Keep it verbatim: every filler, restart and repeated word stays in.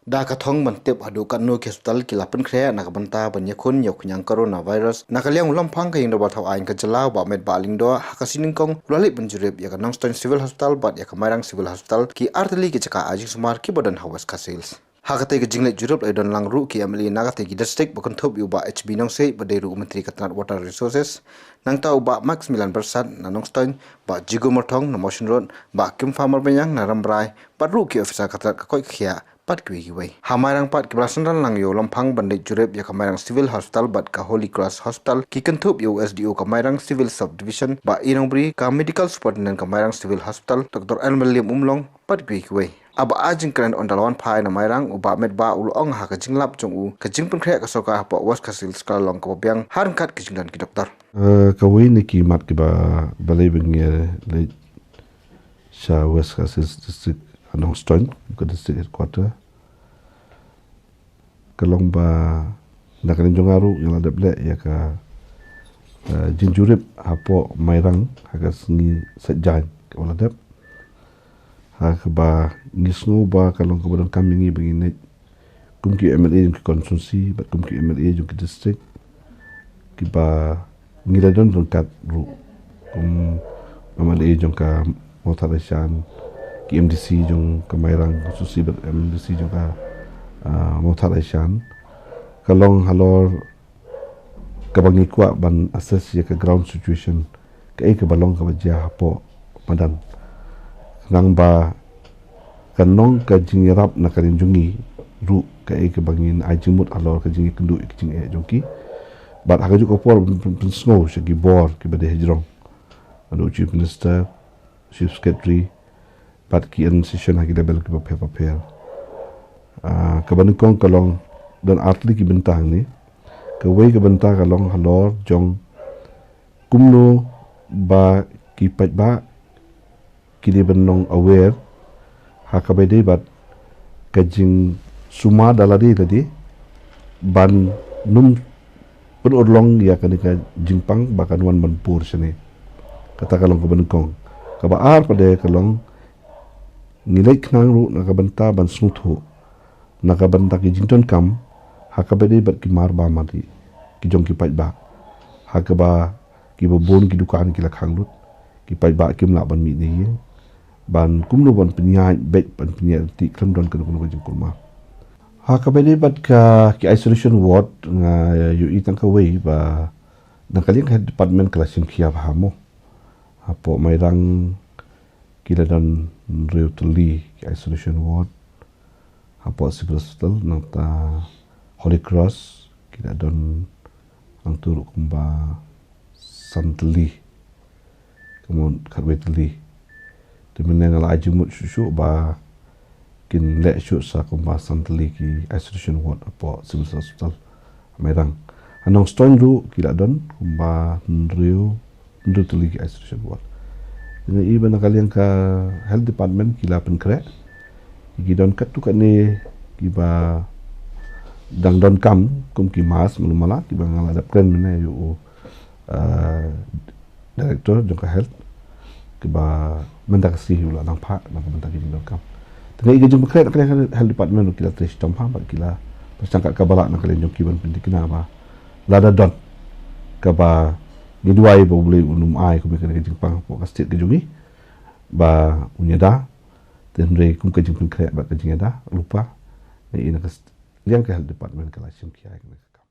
Da ka thong ban tip haduh katno ki hospital ki la pynkhreh na ka bynta ban ïakhun ïa u khñiang coronavirus, na ka liang u Lamphang ka ïing dorbar thaw aiñ ka jylla u Bah Metbah Lyngdoh ha ka sngi nyngkong u la leit ban jurip ïa ka Nongstoiñ Civil Hospital bad ïa ka Mairang Civil Hospital, ki artylli ki jaka ai jingsumar kiba don ha West Khasi Hills. Ha katei ka jingleit jurip la don lang ruh ki M L A na katei ki district ba kynthup ïa u Bah H B Nongsiej ba dei ruh u Myntri ka tnat Water Resources, nangta u Bah Maximilian Byrsat na Nongstoiñ, Bah Jigo Myrthong na Mawshynrut, Bah Kimfa Marbaniang na Rambrai, bad ruh ki officer ka tnat ka koit ka khiah bad kiwei kiwei. Ha Mairang pat, kiba la synran lang ïa u Lamphang ban leit jurip ïa ka Mairang Civil Hospital bad ka Holy Cross Hospital ki kynthup ïa u S D O ka Mairang Civil Subdivision, Bah E Nongbri, ka Medical Superintendent ka Mairang Civil Hospital, Doctor N William Umlong, bad kiwei kiwei. Haba ai jingkren ynda la wan phai na Mairang, u Bah Metbah u la ong ha ka jinglap jong u, ka jingpynkhreh ka sorkar hapoh West Khasi Hills ka la long kaba biang ha ryngkat ki jingdon ki doktor. Eh, kawei na ki mat kiba balei ba ngi leit sha West Khasi Hills District, ha Nongstoiñ, ka district headquarter, ka long ba na ka liang jong nga ruh ngi la dep leh ïa ka, eh, jingjurip hapoh Mairang ha ka sngi Saitjaiñ kaba la dep. Ha kaba ngi sngew ba ka long kaba donkam ïa ngi ba ngin leit kum ki M L A jong ki constituency bad kum ki M L A jong ki district, kiba ngi la don ryngkat ruh kum M L A jong ka Mawthadraishan, ki M D C jong ka Mairang constituency bad M D C jong ka, ah, Mawthadraishan. Ka long halor kaba ngi kwah ban assess ïa ka ground situation, kaei kaba long kaba jia hapoh madan. Khnang ba kan long ka jingïarap na ka liang jong ngi ruh, kaei kaba ngin ai jingmut halor ka jingïakynduh ïa ka jingeh jong ki. Bad ha kajuh ka por pyn-, pyn-, pynsngew sha ki bor kiba dei hajrong, naduh Chief Minister, Chief Secretary, bad ki institution ha ki level kiba pher bapher. Ah, kaba nyngkong ka long don artylli ki bynta hangne. Kawei ka bynta ka long halor jong kumno ba ki paidbah ki dei ban long aware ha kaba ïadei bad ka jingsumar da lade lade ban nym pynurlong ïa kane ka jingpang ba kan wan ban pur shane. Kata ka long kaba nyngkong. Kaba ar pat de ka long ngi leit khnang ruh na ka bynta ban sngewthuh na ka bynta ki jingdonkam ha kaba ïadei bad ki mar ba mareh ki jong ki paidbah, ha kaba kiba bun ki dukan ki la khang lut, ki paidbah kim lah ban mih na ïing, ban kumno ban pynïaid beit, ban pynïaid ryntih khlem don kano kano ka jingkulmar. Ha kaba ïadei bad ka, ki isolation ward, nga ïohi tang kawei ba na ka liang ka health department ka la shim khia bha mo. Hapoh Mairang ki la don hynriew tylli ki isolation ward. Hapoh Civil Hospital, nangta Holy Cross ki la don hangto ruh kumba san tylli, kumba khatwei tylli. Te mynne nga la ai jingmut shuh shuh ba kin leh shuh sa kumba san tylli ki isolation ward hapoh Civil Hospital Mairang. Ha Nongstoiñ ruh ki la don kumba hynriew, hynriew tylli ki isolation ward. Te nga i ba na ka liang ka health department ki la pynkhreh, ki don katto katne kiba dang donkam kum ki mask, mala mala kiba nga la dep kren mynne ïa u, ah, director jong ka health, kiba mynta ka sngi u la nang phah na ka bynta ki jingdonkam. Te nga i ka jingpynkhreh na ka liang health department ki la trei shitom bha bad ki la pyrshang kat kaba lah na ka liang jong ki ban pynthikna ba lada don kaba ngi duwai ba U Blei un ym ai kumne ka jingpang hapoh ka state ka jong ngi ba un ïada. Te hynrei kum ka jingpynkhreh bad ka jingïada lypa, nga i na ka st-, liang ka health department ka la shim khia ïa kane ka kam.